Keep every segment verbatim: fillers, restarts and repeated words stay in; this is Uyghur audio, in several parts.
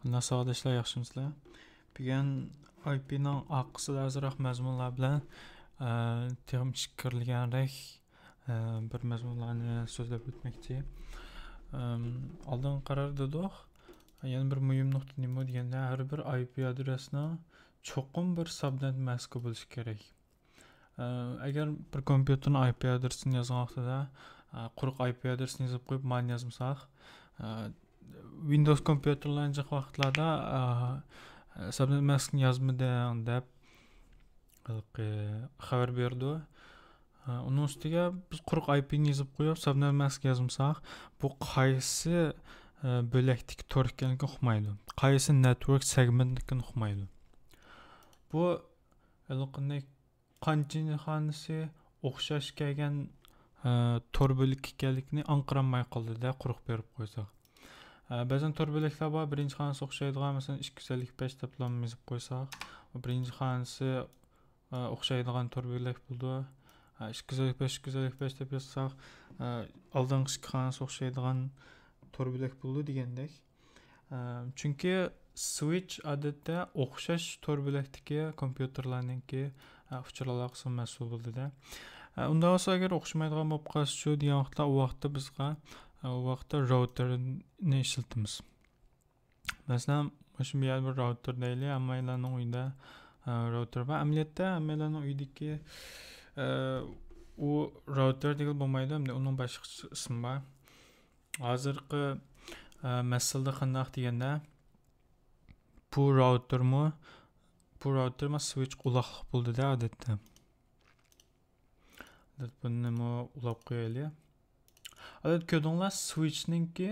قانداق ساۋاقداشلار، ياخشىمۇسىلەر؟ بۈگۈن ئاي پىنىڭ ئارقىسىدا ئازراق مەزمۇنلار بىلەن، ئە، تېخىمۇ ئىچكىرىلىگەنرەك، ئە، بىر مەزمۇنلارنى سۆزلەپ ئۆتمەكچى. ئەم، ئالدىنقى قارار دېدۇق. يەنە بىر مۇھىم نۇقتا نېمە دېگەندە، ھەر بىر ئاي پى ئادرېسنىڭ چوقۇم بىر سابنېت ماسكى بولۇشى كېرەك. ئە، ئەگەر بىر كومپيۇتېرنىڭ ئاي پى ئادرېسىنى يازغان ۋاقتىدا، ئە، قۇرۇق ئاي پى ئادرېسىنى يېزىپ قويۇپ، مانى يازمىساق، ئە، ۋىندوۋس كومپيۇتېرلارنى جىق ۋاقىتلاردا، ئە، سابنېت ماسكىنى يازمىدىڭ دەپ، ھېلىقى خەۋەر بېرىدۇ. ئە، ئۇنىڭ ئۈستىگە بىز قۇرۇق ئاي پىنى يېزىپ قويۇپ، سابنېت ماسكى يازمىساق، بۇ قايسى، ئە، بۆلەكتىكى تور ئىكەنلىكىنى ئۇقمايدۇ. قايسى نېتۋورك سېگمېنتنىكىنى ئۇقمايدۇ. بۇ ھېلىقىنى قانچىنچى خانىسى ئوخشاش كەلگەن، ئە، تور بۆلىكى ئىكەنلىكىنى ئاڭقىرالماي قالدى-دە، قۇرۇق بېرىپ قويساق. ئە، بەزەن تور بۆلەكلەر بار، بىرىنچى خانىسى ئوخشايدىغان، مەسىلەن، ئىككى يۈز ئەللىك بەش دەپلا يېزىپ قويساق، بىرىنچى خانىسى، ئە، ئوخشايدىغان تور بۆلەك بولىدۇ. ئە، ئىككى يۈز ئەللىك بەش، ئىككى يۈز ئەللىك بەش دەپ يازساق، ئە، ئالدىنقى ئىككى خانىسى ئوخشايدىغان تور بۆلەك بولىدۇ دېگەندەك. ئە، چۈنكى سۋىچ ئادەتتە ئوخشاش تور بۆلەكتىكى كومپيۇتېرلارنىڭكى، ئە، ئۇچۇر ئالاقىسىغا مەسئۇل بولىدۇ-دە. ئە، ئۇنداق بولسا، ئەگەر ئوخشىمايدىغان بولۇپ قالسىچۇ دېگەن ۋاقىتتا، ئۇ ۋاقىتتا بىزغا، ئە، ئۇ ۋاقىتتا راۋتېرنى ئىشلىتىمىز. مەسىلەن، مۇشۇ بۇ يەردە بىر راۋتېر دەيلى، ھەممەيلەننىڭ ئۆيىدە، ئە، راۋتېر بار. ئەمەلىيەتتە ھەممەيلەننىڭ ئۆيىدىكى، ئە، ئۇ راۋتېر دېگىلى بولمايدۇ، ئەمدى ئۇنىڭ باشقىچە ئىسمى بار. ھازىرقى، ئە، مەسىلىدە قانداق دېگەندە، بۇ راۋتېرمۇ، بۇ راۋتېرمۇ سۋىچ ئۇلاقلىق بولدى-دە ئادەتتە. ئادەتتە بۇنىمۇ ئۇلاپ قويايلى. ئادەتتە كۆردۈڭلار، سۋىچنىڭكى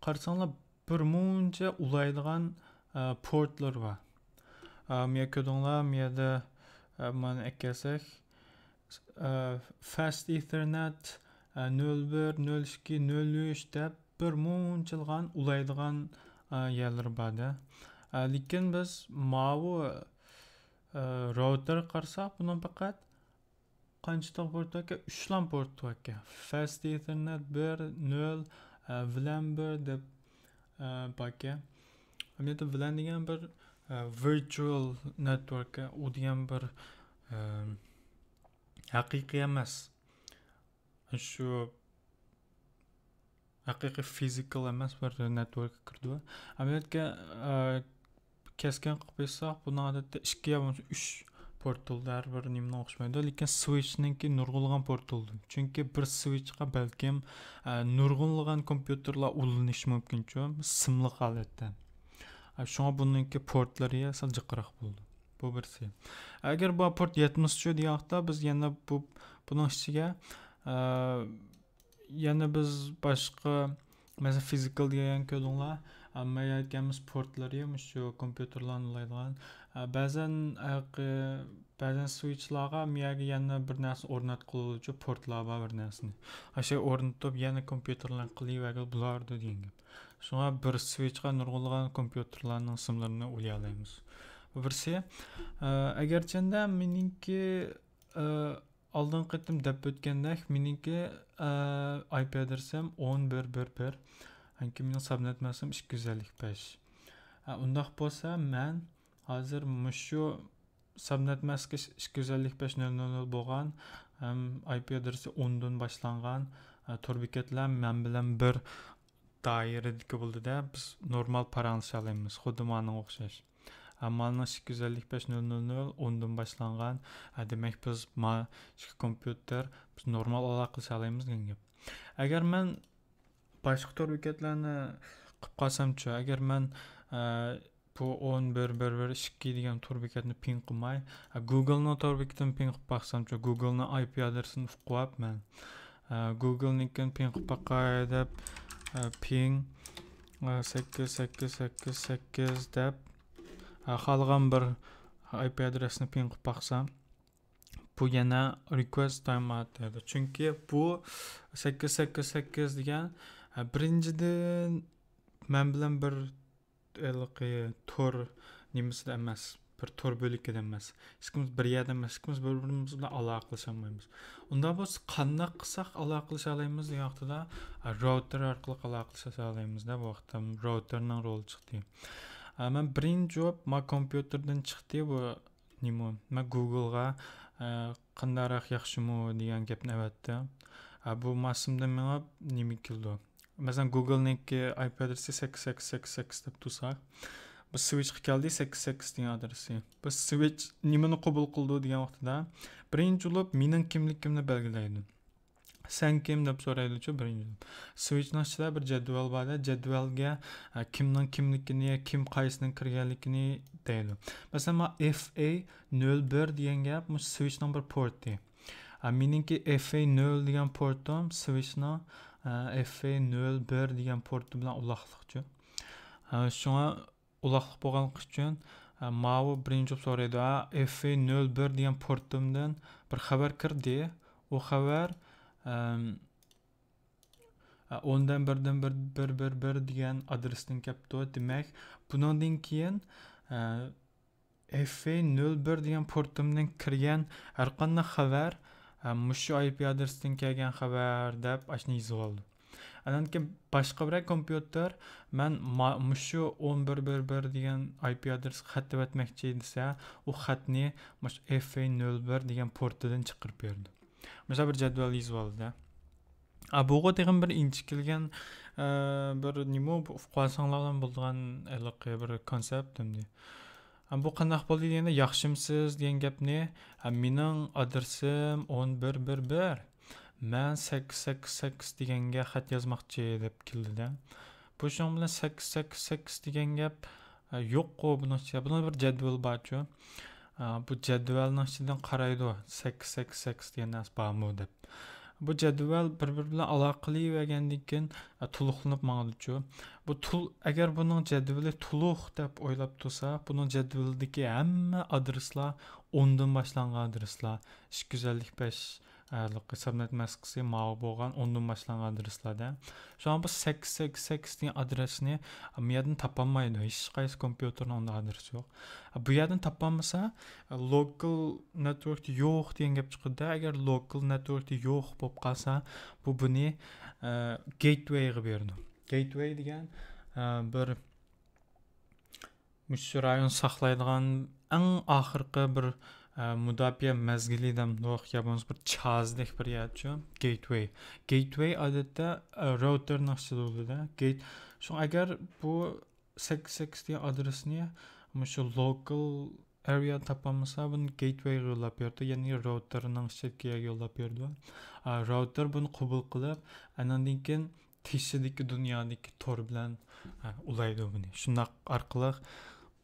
قارىساڭلار بىر مۇنچە ئۇلايدىغان، ئە، پورتلىرى بار. ئە، مۇ يەر كۆردۈڭلار، مۇ يەردە، ئە، مانا ئەكەلسەك، ئە، فاست ئېتھېرنېت، ئە، نۆل بىر، نۆل ئىككى، نۆل ئۈچ دەپ بىر مۇنچىلىغان ئۇلايدىغان، ئە، يەرلىرى بار-دە. ئە، لېكىن بىز ماۋۇ، ئە، راۋتېرغا قارىساق، بۇنىڭ پەقەت قانچە تال پورت باركەن؟ ئۈچلا پورت باركەن. فاست ئېتھېرنېت بىر، نۆل، ئە، ۋلان بىر دەپ، ئە، باركەن. ئەمەلىيەتتە ۋلان دېگەن بىر، ئە، ۋىرچۇئال نېتۋورك، ئۇ دېگەن بىر، ئە، ھەقىقىي ئەمەس. شۇ ھەقىقىي فىزىكال ئەمەس بىر نېتۋوركقا كىرىدۇ. ئەمەلىيەتكە، ئە، كەسكىن قىلىپ ئېيتساق، بۇنىڭ ئادەتتە ئىككى يا بولمىسا ئۈچ پورتلدا، ھەر بىر نېمىنىڭ ئوخشىمايدۇ. لېكىن سۋىچنىڭكى نۇرغۇنلىغان پورتلدا. چۈنكى بىر سۋىچقا بەلكىم، ئە، نۇرغۇنلىغان كومپيۇتېرلار ئۇلىنىشى مۇمكىنچۇ، سىملىق ھالەتتە. ئە، شۇڭا بۇنىڭكى پورتلىرى سەل جىقراق بولىدۇ. بۇ بىرسى. ئەگەر بۇ پورت يەتمىسىچۇ دېگەن ۋاقىتتا، بىز يەنە بۇ، بۇنىڭ ئىچىگە، ئە، يەنە بىز باشقا، مەسىلەن، فىزىكال دېگەن كۆردۈڭلار، ئەمما يەتكەنمىز پورتلىرى مۇشۇ كومپيۇتېرلارنى ئۇلايدىغان. ئە، بەزەن، ئە، بەزەن سۋىچلارغا مۇ يەرگە يەنە بىر نەرسە ئورناتقىلى بولىدۇ، پورتلار بار بىر نەرسىنى. ئاشۇ ئورنىتىپ يەنە كومپيۇتېرلارنى قىلىۋەرگىلى بولارىدۇ دېگەن گەپ. شۇڭا بىر سۋىچقا نۇرغۇنلىغان كومپيۇتېرلارنىڭ سىملىرىنى ئۇلايالايمىز. بۇ بىرسى. ئە، ئەگەرچەندە مېنىڭكى، ئە، ئالدىنقى قېتىم دەپ ئۆتكەندەك، مېنىڭكى، ئە، ئاي پى ئادرېسىم ئون بىر بىر بىر، ئانكى مېنىڭ سابنېت ماسكىم ئىككى يۈز ئەللىك بەش. ئە، ئۇنداق بولسا، مەن ھازىر مۇشۇ سابنېت ماسكى ئىككى يۈز ئەللىك بەش نۆل نۆل نۆل بولغان ھەم ئاي پى ئادرېسى ئوندىن باشلانغان، ئە، تور بېكەتلەر مەن بىلەن بىر دائىرىدىكى بولدى-دە، بىز نورمال پاراڭلىشالايمىز، خۇددى مانىڭغا ئوخشاش. ئەمما مانىڭ ئىككى يۈز ئەللىك بەش نۆل نۆل نۆل ئوندىن باشلانغان، ئە، دېمەك، بىز ما ئىككى كومپيۇتېر، بىز نورمال ئالاقىلىشالايمىز دېگەن گەپ. ئەگەر مەن باشقا تور بېكەتلەرنى قىلىپ قالسامچۇ؟ ئەگەر مەن، ئە، بۇ ئون بىر بىر بىر ئىككى دېگەن تور بېكەتنى پىڭ قىلماي، ئە، گۇگلنىڭ تور بېكىتىنى پىڭ قىلىپ باقسامچۇ؟ گۇگلنىڭ ئاي پى ئادرېسىنى ئۇقۇۋاپ مەن، ئە، گۇگلنىڭكىنى پىڭ قىلىپ باقاي دەپ، ئە، پىڭ، ئە، سەككىز سەككىز سەككىز سەككىز دەپ، ئە، خالىغان بىر ئاي پى ئادرېسنى پىڭ قىلىپ باقسام، بۇ يەنە رىكۋېست تايم ئاوت دەيدۇ. چۈنكى بۇ سەككىز سەككىز سەككىز دېگەن، ئە، بىرىنچىدىن، مەن بىلەن بىر ھېلىقى تور نېمىسىدە ئەمەس، بىر تور بۆلىكىدە ئەمەس. ئىككىمىز بىر يەردە ئەمەس، ئىككىمىز بىر-بىرىمىز بىلەن ئالاقىلىشالمايمىز. ئۇنداق بولسا قانداق قىلساق ئالاقىلىشالايمىز دېگەن ۋاقتىدا، ھە، راۋتېر ئارقىلىق ئالاقىلىشالايمىز-دە، بۇ ۋاقىتتا راۋتېرنىڭ رولى چىقتى. ھە، مەن بىرىنچى جاۋاب ما كومپيۇتېردىن چىقتى، بۇ نېمە، مەن گۇگلغا، ھە، قانداقراق ياخشىمۇ دېگەن گەپنى ئەۋەتتىم. ھە، بۇ ماسىمدىن مېڭىپ نېمە كېلىدۇ؟ مەسىلەن، گۇگلنىڭكى ئايپى ئادرېسى سەككىز سەككىز سەككىز سەككىز دەپ تۇرساق، بۇ سۋىچقا كەلدى، سەككىز سەككىز دېگەن ئادرېسى. بۇ سۋىچ نېمىنى قوبۇل قىلىدۇ دېگەن ۋاقتىدا، بىرىنچى بولۇپ مېنىڭ كىملىكىمنى بەلگىلەيدۇ. سەن كىم دەپ سورايدۇچۇ بىرىنچى بولۇپ. سۋىچنىڭ ئىچىدە بىر جەدۋەل بار-دە، جەدۋەلگە، ئە، كىمنىڭ كىملىكىنى، كىم قايسىنىڭ كىرگەنلىكىنى دەيدۇ. مەسىلەن، مانا ئېف ئەي نۆل بىر دېگەن گەپ مۇشۇ سۋىچنىڭ بىر پورتى. ئە، مېنىڭكى ئېف ئەي نۆل دېگەن پورتۇم سۋىچنىڭ، ئە، ئېف ئەي نۆل بىر دېگەن پورتى بىلەن ئۇلاقلىقچۇ. ئە، شۇڭا ئۇلاقلىق بولغانلىقى ئۈچۈن، ئە، ماۋۇ بىرىنچى بولۇپ سورايدۇ، ئا، ئېف ئەي نۆل بىر دېگەن پورتۇمدىن بىر خەۋەر كىردى. ئۇ خەۋەر، ئەم، ئە، ئوندىن بىردىن بىر، بىر، بىر، بىر دېگەن ئادرېستىن كەپتۇ. دېمەك، بۇنىڭدىن كېيىن، ئە، ئېف ئەي نۆل بىر دېگەن پورتۇمدىن كىرگەن ھەرقانداق خەۋەر، ئە، مۇشۇ ئايپى ئادرېستىن كەلگەن خەۋەر دەپ ئاشۇنى يېزىۋالىدۇ. ئاندىن كېيىن باشقا بىرەر كومپيۇتېر مەن ما-، مۇشۇ ئون بىر بىر بىر دېگەن ئايپى ئادرېسقا خەت ئەۋەتمەكچى دېسە، ئۇ خەتنى مۇشۇ ئېف ئەي نۆل بىر دېگەن پورتىدىن چىقىرىپ بېرىدۇ. مىسال بىر جەدۋەل يېزىۋالدى. ئا، بۇغۇ تېخىمۇ بىر ئىنچىكىلىگەن، ئە، بىر نېمە، بۇ ئۇقۇپ قالساڭلار بىلەن بولىدىغان ھېلىقى بىر كونسېپت ئەمدى. ئا، بۇ قانداق بولدى دېگەندە، ياخشىمسىز دېگەن گەپنى، ئا، مېنىڭ ئادرېسىم ئون بىر بىر بىر، مەن سەككىز سەككىز سەككىز دېگەنگە خەت يازماقچى دەپ كېلىدۇ-دە. بۇ شۇنىڭ بىلەن سەككىز سەككىز سەككىز دېگەن گەپ، ئا، يوققۇ بۇنىڭ ئىچىدە. بۇنىڭ بىر جەدۋىلى بارچۇ. ئا، بۇ جەدۋەلنىڭ ئىچىدىن قارايدۇ، سەككىز سەككىز سەككىز دېگەن نەرسە بارمۇ دەپ. بۇ جەدۋەل بىر-بىرى بىلەن ئالاقىلىيىۋەرگەندىن كېيىن، ئە، تولۇقلىنىپ ماڭىدۇچۇ. بۇ تول-، ئەگەر بۇنىڭ جەدۋىلى تولۇق دەپ ئويلاپ تۇرسا، بۇنىڭ جەدۋىلىدىكى ھەممە ئادرېسلار، ئوندىن باشلانغان ئادرېسلار، ئىككى يۈز ئەللىك بەش، ئە، ھېلىقى سابنېت ماسكىسى ماۋۇ بولغان ئوندىن باشلانغان ئادرېسلاردا. شۇڭا بۇ سەككىز سەككىز سەككىز دېگەن ئادرېسنى بۇ يەردىن تاپالمايدۇ. ھېچقايسى كومپيۇتېرنىڭ ئۇنداق ئادرېسى يوق. بۇ يەردىن تاپالمىسا، لوكال نېتۋوركتا يوق دېگەن گەپ چىقىدۇ. ئەگەر لوكال نېتۋوركتا يوق بولۇپ قالسا، بۇ بۇنى، ئە، گېيتۋەيغا بېرىدۇ. گېيتۋەي دېگەن، ئە، بىر مۇشۇ رايون ساقلايدىغان ئەڭ ئاخىرقى بىر، ئە، مۇداپىئە مەزگىلى دەمدۇق، يا بولمىسا بىر چازىدەك بىر يەرچۇ. گېيتۋەي. گېيتۋەي ئادەتتە، ئە، راۋتېرنىڭ ئىچىدە بولىدۇ. گېيت-، شۇڭا ئەگەر بۇ سەككىز سەككىز دېگەن ئادرېسنى مۇشۇ لوكال ئارېيا تاپالمىسا، بۇنى گېيتۋەيگە يوللاپ بېرىدۇ، يەنى راۋتېرنىڭ ئىچىدىكى يەرگە يوللاپ بېرىدۇ. ئا، راۋتېر بۇنى قوبۇل قىلىپ، ئانىڭدىن كېيىن تېشىدىكى دۇنيادىكى تور بىلەن، ئا، ئۇلايدۇ بۇنى. شۇنداق ئارقىلىق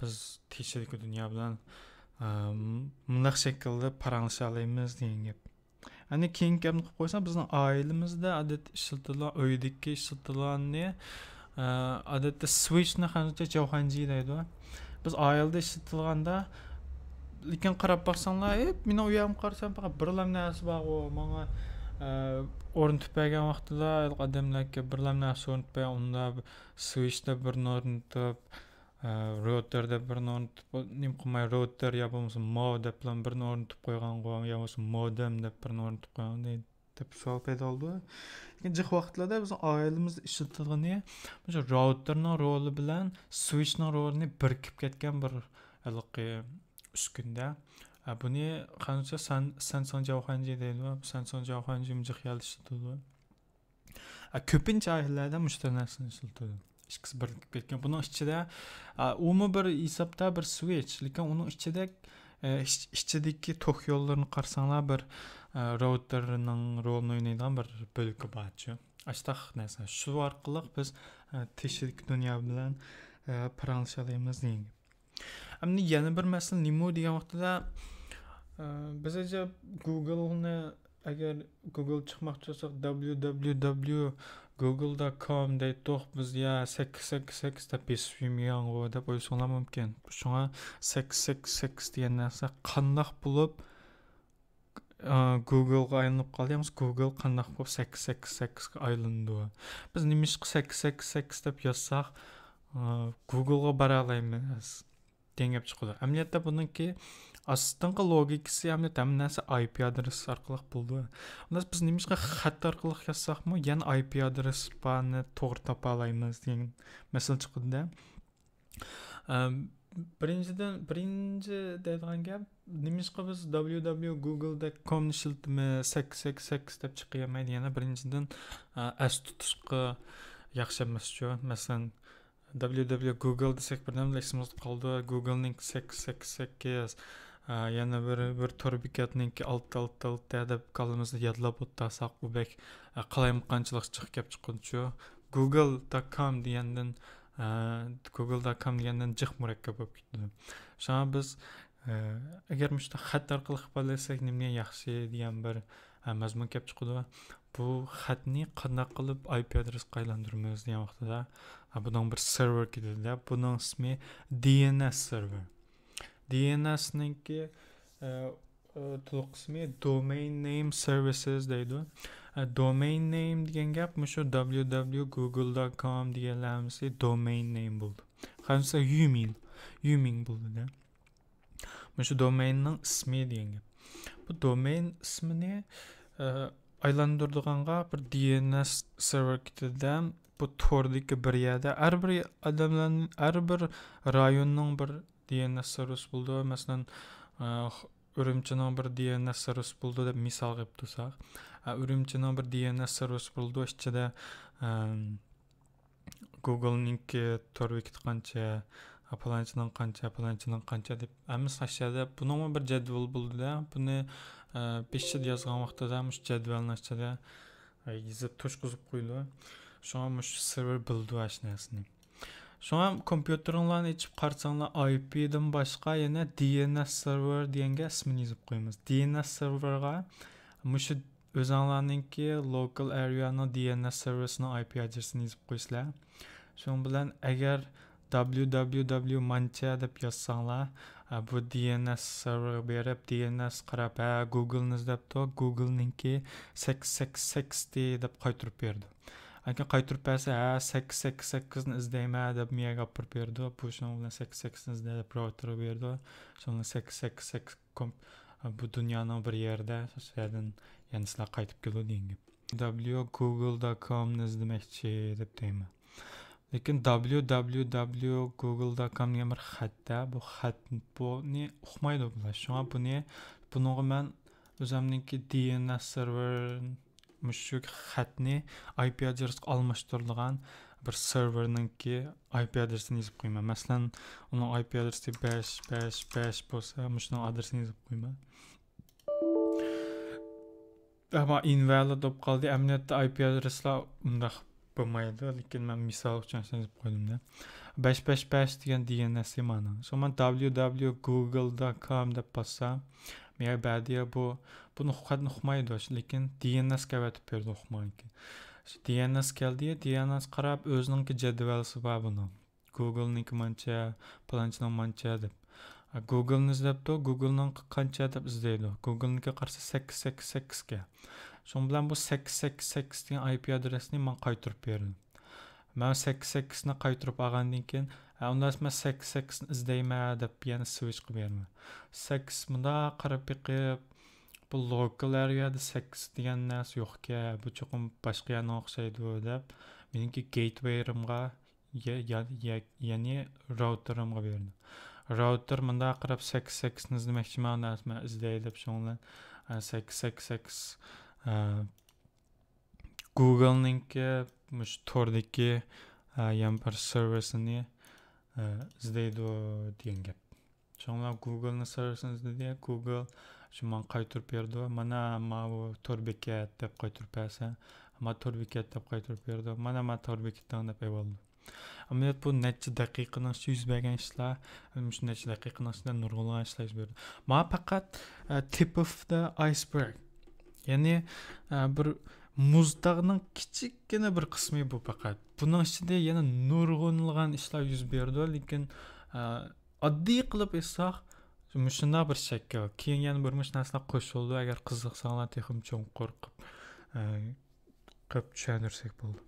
بىز تېشىدىكى دۇنيا بىلەن، ئا، مۇنداق شەكىلدە پاراڭلىشالايمىز دېگەن گەپ. ئەنە كېيىنكى گەپنى قىلىپ قويسام، بىزنىڭ ئائىلىمىزدە ئادەتتە ئىشلىتىدىغان، ئۆيدىكى ئىشلىتىدىغاننى، ئە، ئادەتتە سۋىچنى خەنزۇچە جاۋخەنجى دەيدۇ. بىز ئائىلىدە ئىشلىتىدىغاندا، لېكىن قاراپ باقساڭلار، ئېي، مېنىڭ ئۆيۈمگە قارىسام، پەقەت بىرلا نەرسە بارغۇ، ماڭا، ئە، ئورنىتىپ بەرگەن ۋاقتىدا ئادەملەرگە بىرلا نەرسە ئورنىتىپ بەرگەن، ئۇندا سۋىچتا بىرنى ئورنىتىپ، ئە، راۋتېر دەپ بىرنى ئورنىتىپ، نېمە قىلماي، راۋتېر يا بولمىسا ماۋ دەپ بىلەن بىرنى ئورنىتىپ قويغانغۇ، يا بولمىسا مودېم دەپ بىرنى ئورنىتىپ قويغان دەپ سوئال پەيدا بولىدۇ. لېكىن جىق ۋاقىتلاردا بىزنىڭ ئائىلىمىزدە ئىشلىتىدىغىنى مۇشۇ راۋتېرنىڭ رولى بىلەن سۋىچنىڭ رولىنى بىرىكىپ كەتكەن بىر ھېلىقى ئۈسكۈنە. ئە، بۇنى خەنزۇچە سەن-، سەنسىڭ جاۋخەنجى دەيدۇ. سەنسىڭ جاۋخەنجى جىق يەردە ئىشلىتىدۇ. ئە، كۆپىنچە ئائىلىلەردە مۇشۇ خىل نەرسىنى ئىشلىتىدۇ. ئىككىسى بىرلىكىپ كەتكەن. بۇنىڭ ئىچىدە، ئە، ئۇمۇ بىر ھېسابتا بىر سۋىچ، لېكىن ئۇنىڭ ئىچىدە، ئە، ئىچ-، ئىچىدىكى توك يوللىرىنى قارىساڭلار، بىر، ئە، راۋتېرنىڭ رولىنى ئوينايدىغان بىر بۆلىكى بارچۇ. ئاشتاق نەرسە. شۇ ئارقىلىق بىز، ئە، تېشىدىكى دۇنيا بىلەن، ئە، پاراڭلىشالايمىز دېگەن گەپ. ئەمدى يەنە بىر مەسىلە نېمە دېگەن ۋاقتىدا، ئە، بىز ئەجەب گۇگلنى، ئەگەر گۇگل چىقماقچى بولساق، دبليۇ دبليۇ دبليۇ گۇگل دوت كوم دەيتتۇق بىز، يا سەككىز سەككىز سەككىز دەپ بېسىپ يۈرمىگەنغۇ دەپ ئويلىساڭلار مۇمكىن. شۇڭا سەككىز سەككىز سەككىز دېگەن نەرسە قانداق بولۇپ، ئا، گۇگلغا ئايلىنىپ قالدى، يا بولمىسا گۇگل قانداق بولۇپ سەككىز سەككىز سەككىزگە ئايلىنىدۇ؟ بىز نېمىشقا سەككىز سەككىز سەككىز دەپ يازساق، ئا، گۇگلغا بارالايمىز؟ دېگەن گەپ چىقىدۇ. ئەمەلىيەتتە بۇنىڭكى ئاستىنقى لوگىكىسى ئەمەلىيەتتە ھەممە نەرسە ئايپى ئادرېس ئارقىلىق بولىدۇ. ئۇندا بىز نېمىشقا خەت ئارقىلىق يازساقمۇ، يەنە ئايپى ئادرېس بارنى توغرا تاپالايمىز دېگەن مەسىلە چىقىدۇ-دە. ئەم، بىرىنچىدىن، بىرىنچى دەيدىغان گەپ، نېمىشقا بىز دبليۇ دبليۇ گوگل دوت كومنى ئىشلىتىمىز، سەككىز سەككىز سەككىز دەپ چىقىيالمايدۇ؟ يەنە بىرىنچىدىن، ئە، ئەستە تۇتۇشقا ياخشى ئەمەسچۇ. مەسىلەن، دبليۇ دبليۇ گوگل دېسەك، بىردەمدىلا ئېسىمىزدە قالىدۇ. گوگلنىڭ سەككىز سەككىز سەككىز، ئە، يەنە بىر، بىر تور بېكەتنىڭكى ئالتە ئالتە ئالتە دەپ كاللىمىزدا يادلاپ ئولتۇرساق، ئۇ بەك، ئە، قالايمىقانچىلىق چىقىپ كەپ چىققۇچۇ. گوگل دوت كوم دېگەندىن، ئە، گوگل دوت كوم دېگەندىن جىق مۇرەككەپ بولۇپ كېتىدۇ. شۇڭا بىز، ئە، ئەگەر مۇشۇنداق خەت ئارقىلىق ئىپادىلىسەك نېمە ياخشى دېگەن بىر، ئە، مەزمۇن كەپ چىقىدۇ. بۇ خەتنى قانداق قىلىپ ئايپى ئادرېسقا ئايلاندۇرىمىز دېگەن ۋاقتىدا، ئە، بۇنىڭ بىر سېرۋېر كېتىدۇ-دە، بۇنىڭ ئىسمى دى ئېن ئېس سېرۋېر. دى ئېن ئېسنىڭكى، ئە، ئە، تولۇق ئىسمى Domain Name Services دەيدۇ. ئە، Domain Name دېگەن گەپ مۇشۇ دبليۇ دبليۇ گوگل دوت كوم دېگەنلەر ھەممىسى domain name بولدى. قارىسا يۈمىڭ، يۈمىڭ بولدى-دە. مۇشۇ دومېيننىڭ ئىسمى دېگەن گەپ. بۇ دومېين ئىسمىنى، ئە، ئايلاندۇرىدىغانغا بىر دى ئېن ئېس سېرۋېر كېتىدۇ-دە، بۇ توردىكى بىر يەردە ھەر بىر ئادەملەرنىڭ، ھەر بىر رايوننىڭ بىر دى ئېن ئېس سېرۋىسى بولىدۇ. مەسىلەن، ئە، ئۈرۈمچىنىڭ بىر دى ئېن ئېس سېرۋىسى بولىدۇ دەپ مىسالغا ئېلىپ تۇرساق، ئە، ئۈرۈمچىنىڭ بىر دى ئېن ئېس سېرۋىسى بولىدۇ، ئىچىدە، ئەم، گوگلنىڭكى تور بېكىتى قانچە، پالانچىنىڭ قانچە، پالانچىنىڭ قانچە دەپ ھەممىسى ئاشۇ يەردە. بۇنىڭمۇ بىر جەدۋەل بولىدۇ-دە. بۇنى، ئە، بېشىدا يازغان ۋاقتىدا مۇشۇ جەدۋەلنىڭ ئىچىدە، ئە، يېزىپ توشقۇزۇپ قويىدۇ. شۇڭا مۇشۇ سېرۋېر بىلىدۇ ئاشۇ نەرسىنى. شۇڭا كومپيۇتېرىڭلارنى ئېچىپ قارىساڭلار، ئاي پىدىن باشقا يەنە دى ئېن ئېس سېرۋېر دېگەنگە ئىسمىنى يېزىپ قويىمىز. دى ئېن ئېس سېرۋېرغا مۇشۇ ئۆزۈڭلارنىڭكى لوكال ئېرىيانىڭ دى ئېن ئېس سېرۋېرسىنىڭ ئاي پى ئادرېسىنى يېزىپ قويىسىلەر. شۇنىڭ بىلەن ئەگەر دبليۇ دبليۇ دبليۇ مانچە دەپ يازساڭلار، ئە، بۇ دى ئېن ئېس سېرۋېرغا بېرىپ، دى ئېن ئېس قاراپ، ھە، گوگلنى ئىزدەپتۇ، گوگلنىڭكى سەككىز سەككىز سەككىز دەپ قايتۇرۇپ بېرىدۇ. ئەگەر قايتۇرۇپ بەرسە، ھە، سەككىز سەككىز سەككىزنى ئىزدەيمەن دەپ مۇ يەرگە ئاپىرىپ بېرىدۇ. بۇ شۇنىڭ بىلەن سەككىز سەككىزنى ئىزدە دەپ راۋتېرغا بېرىدۇ. شۇنىڭ بىلەن سەككىز سەككىز سەككىز كوم-، بۇ دۇنيانىڭ بىر يەردە، شۇ يەردىن يەنە سىلەر قايتىپ كېلىدۇ دېگەن گەپ. دبليۇ گوگل دوت كومنى ئىزدىمەكچى دەپ دەيمەن. لېكىن دبليۇ دبليۇ دبليۇ گوگل دوت كوم دېگەن بىر خەتتە، بۇ خەت، بۇنى ئۇقمايدۇ بۇلار. شۇڭا بۇنى، بۇنىڭغا مەن ئۆزۈمنىڭكى دى ئېن ئېس سېرۋېر، مۇشۇ خەتنى ئاي پى ئادرېسقا ئالماشتۇرىدىغان بىر سېرۋېرنىڭكى ئاي پى ئادرېسىنى يېزىپ قويىمەن. مەسىلەن، ئۇنىڭ ئاي پى ئادرېسى بەش بەش بەش بولسا، مۇشۇنىڭ ئادرېسىنى يېزىپ قويىمەن. ئەمما ئىنۋالىد بولۇپ قالدى. ئەمەلىيەتتە ئاي پى ئادرېسلار ئۇنداق بولمايدۇ، لېكىن مەن مىسال ئۈچۈن شۇنى يېزىپ قويدۇم-دە. بەش بەش بەش دېگەن دى ئېن ئېس مانا. شۇڭا مەن دبليۇ دبليۇ گوگل دوت كوم دەپ باسسام، مېنىڭ بەدىيە بۇ، بۇنى ئۇققان-، ئۇقمايدۇ، لېكىن دى ئېن ئېس كەۋەتىپ بېرىدۇ ئۇقمىغانكى. شۇ دى ئېن ئېس كەلدى، دى ئېن ئېس قاراپ ئۆزىنىڭكى جەدۋەلسى بار بۇنىڭ. گوگلنىڭكى مانچە، پالانچىنىڭ مانچە دەپ. گوگلنى ئىزدەپتۇ، گوگلنىڭ قانچە دەپ ئىزدەيدۇ. گوگلنىڭكى قارىسا سەككىز سەككىز سەككىزكەن. شۇنىڭ بىلەن بۇ سەككىز سەككىز سەككىز دېگەن ئاي پى ئادرېسنى ماڭا قايتۇرۇپ بېرىدۇ. مەن سەككىز سەككىزنى قايتۇرۇپ ئالغاندىن كېيىن، ھە، ئۇنداق مەن سەككىز سەككىزنى ئىزدەيمەن دەپ يەنە سۋىچقا بېرىمەن. سەككىز مۇنداق قاراپ بېقىپ، بۇ لوكال ئېرىيادا سەككىز دېگەن نەرسە يوقكەن، بۇ چوقۇم باشقا يەرنىڭ ئوخشايدۇ دەپ، مېنىڭكى گېيتۋېيىمغا يە-، يە-، يە-، يەنى راۋتېرىمغا بېرىدۇ. راۋتېر مۇنداق قاراپ، سەككىز سەككىزنى ئىزدىمەكچىمەن، مەن ئىزدەي دەپ، شۇنىڭ بىلەن، ئە، سەككىز سەككىز سەككىز، ئە، گوگلنىڭكى مۇشۇ توردىكى، ئە، يەنە بىر سېرۋېرسىنى، ئە، ئىزدەيدۇ دېگەن گەپ. شۇڭا گوگلنىڭ سېرۋېرسىنى ئىزدىدى. گوگل شۇ ماڭا قايتۇرۇپ بېرىدۇ. مانا ماۋۇ تور بېكەت دەپ قايتۇرۇپ بەرسە، ما تور بېكەت دەپ قايتۇرۇپ بېرىدۇ. مانا ما تور بېكىتىڭ دەپ ئېلىۋالىدۇ. ئەمەلىيەت بۇ نەچچە دەقىقىنىڭ ئىچىدە يۈز بەرگەن ئىشلار. مۇشۇ نەچچە دەقىقىنىڭ ئىچىدە نۇرغۇنلىغان ئىشلار يۈز بېرىدۇ. ما پەقەت، ئە، tip of the iceberg. يەنى، ئە، بىر مۇزتاغنىڭ كىچىككىنە بىر قىسمى بۇ پەقەت. بۇنىڭ ئىچىدە يەنە نۇرغۇنلىغان ئىشلار يۈز بېرىدۇ، لېكىن، ئە، ئاددىي قىلىپ ئېيتساق، مۇشۇنداق بىر شەكىل. كېيىن يەنە بىر مۇشۇ نەرسىلەر قوشۇلىدۇ. ئەگەر قىزىقساڭلار، تېخىمۇ چوڭقۇر قىلىپ، ئە، قىلىپ چۈشەندۈرسەك بولىدۇ.